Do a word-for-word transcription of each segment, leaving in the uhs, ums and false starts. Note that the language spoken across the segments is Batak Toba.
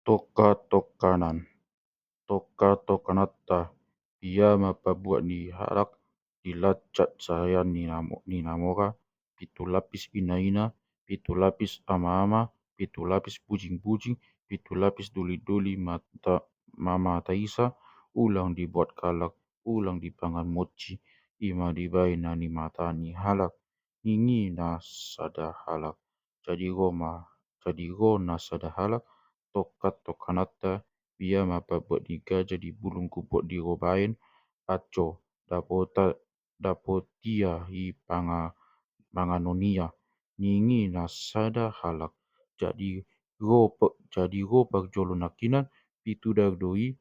Tongka-tongkanan. Tongka-tongkananta, pia ma pambuat ni halak di lancak saean ni namo-, ni namora, pitu lapis ina-ina, pitu lapis ama-ama, pitu lapis bujing-bujing, pitu lapis doli-doli mata, mamata isa, ulang dibuat kalak, ulang dipangan monci, i ma dibaen na nimata ni halak. Ningi na sada halak. Jadi ro ma, jadi ro na sada halak, tongka-tongkananta, pia ma pambuat ni gaja di bulung gubot di robaen, ajo dapota-, dapotia i panga-, panganon ia. Ningi na sada halak. Jadi ro pe-, jadi ro parjolo nangkinan, pitu dagdoi,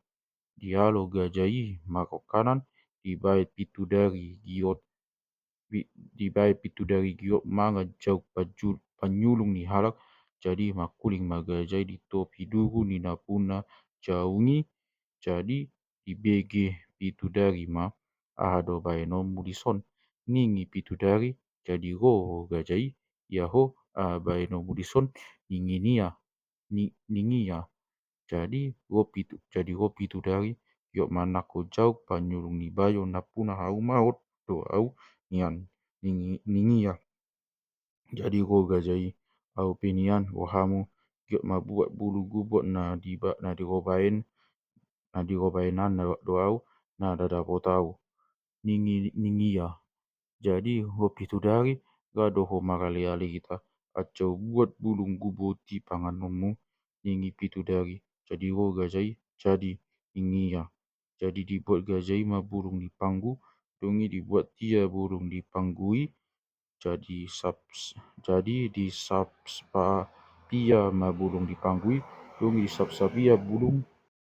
dialo gaja i marrongkanan, dibaen pitu dari giot, bi-, dibaen pitu dari giot mangan jauk paju-, panyulung ni halak, jadi mangkuling ma gaja i di topi duru ni nampuna jaung i, jadi dibege pitu dari ma, aha do baenonmu dison, ningi pitu dari, jadi ro gaja i, ia ho, aha baenonmu dison, ningi nia, ni-, ningi ia. Jadi ro pitu, jadi ro pitu dari, giot manangko jauk panyulung ni bayo nampuna hauma on do au nian, ningi, ningi ia. Jadi ro gaja i, au pe nian ro hamu, giot mambuat bulung gubot na di ba-, na di robaen, na di robaenan do au, na dadapot au. Ningi, ningi ia. Jadi ro pitu dari, ga do ho marale-ale hita, ajo buat bulung gubot i panganonmu, ningi pitu dari. Jadi ro gaja i, jadi, ningi ia. Jadi dibuat gaja i ma bulung di panggu, dung i dibuat ia bulung di panggu i, jadi sap-, jadi disapsap ia ma bulung di panggu i, dung i disapsap ia bulung